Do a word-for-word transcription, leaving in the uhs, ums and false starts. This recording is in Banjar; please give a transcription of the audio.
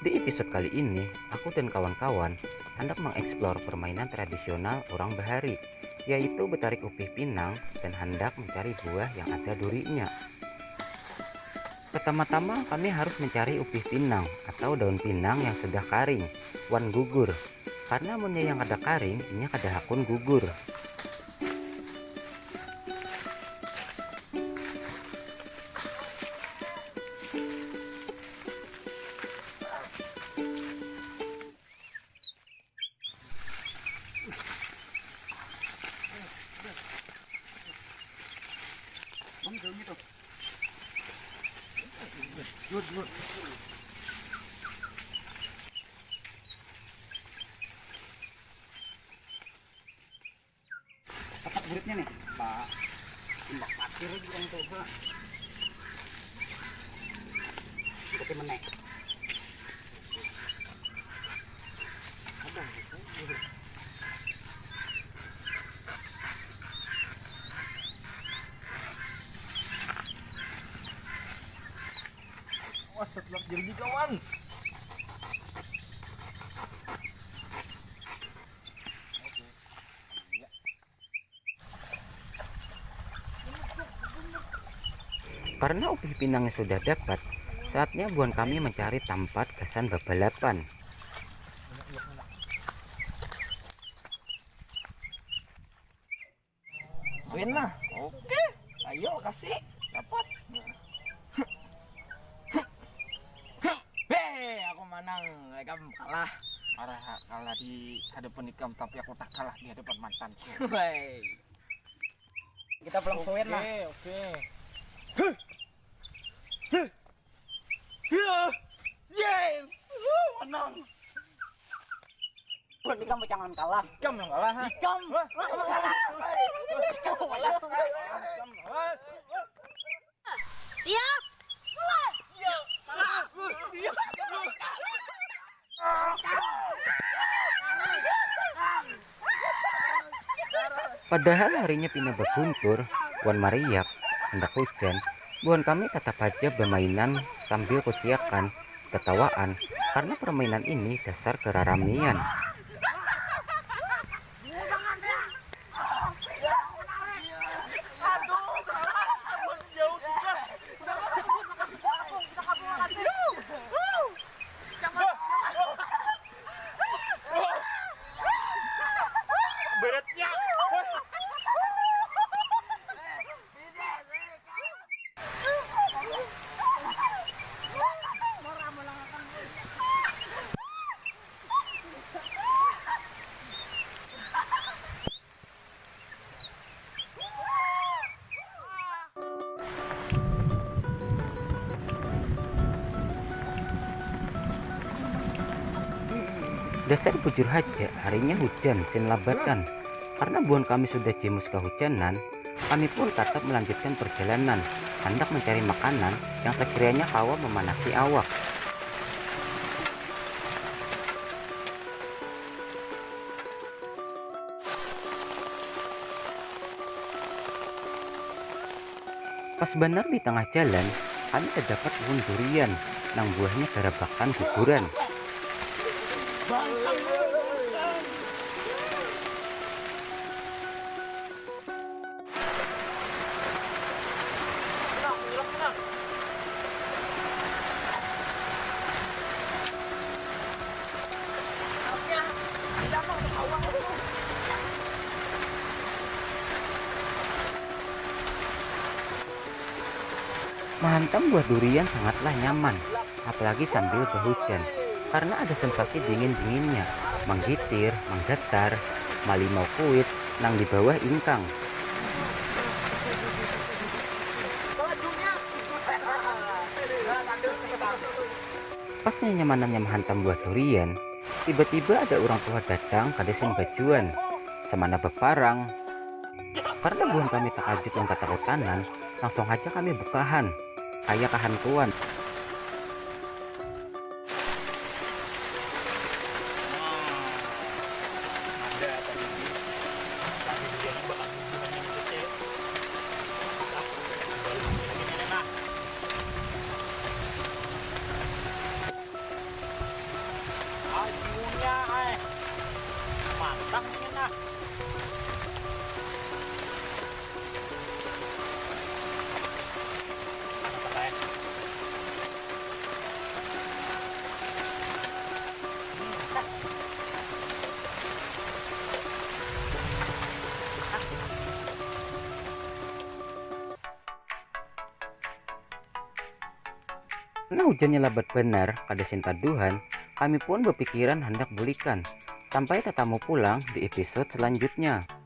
Di episode kali ini, aku dan kawan-kawan hendak mengeksplor permainan tradisional orang bahari, yaitu betarik upih pinang dan hendak mencari buah yang ada durinya. Pertama-tama, kami harus mencari upih pinang atau daun pinang yang sudah karing wan gugur, karena munnya yang kada karing, inya kada hakun gugur. Tepat buritnya nih, Pak. Imbak patir lagi orang tuh, Pak. Ikuti meneh. Ada. Awas, tetlak jergi, kawan. Karena upih pinangnya sudah dapat, saatnya buhan kami mencari tampat gasan babalapan. Win lah. Oke. Ayo, kasih. Dapat. Hei, aku menang. Ikam kalah. Arah kalah di hadapan ikam, tapi aku tak kalah di hadapan mantan. Woi. Kita pulang suwin lah. Oke, oke. Yes! Wuh, menang. Bukan ikam jangan kalah. Ikam yang kalah, ha? Ikam. Wah. Ikam kalah. Ikam kalah. Ikam kalah. Siap. Mulai. Padahal harinya pina baguntur wan mariak, handak hujan, buhan kami tatap haja bamainan sambil kuciakan, tatawaan, karna permainan ini dasar kararamian. Beratnya. Dasar bujur haja, harinya hujan sin labatan. Karena buhan kami sudah jemus kahujanan, kami pun tatap melanjutkan perjalanan, handak mencari makanan yang sekiranya kawa memanasi awak. Pas banar di tangah jalan, kami tadapat puhun durian nang buahnya garabakan guguran. Mahantam buah durian sangatlah nyaman, apalagi sambil bahujan, karena ada sensasi dingin-dinginnya, manggitir, manggatar, malimau kuit nang di bawah ingkang. Pas nyamanannya mahantam buah durian, tiba-tiba ada urang tuha datang kada sing bajuan, samana baparang. Karena buhan kami takajut wan katakutanan, langsung haja kami bukahan, kaya kahantuan. Mantap ini nah. Nah, hujannya lebat benar, kada sintaduhan, kami pun berpikiran hendak bulikan. Sampai tetamu pulang di episode selanjutnya.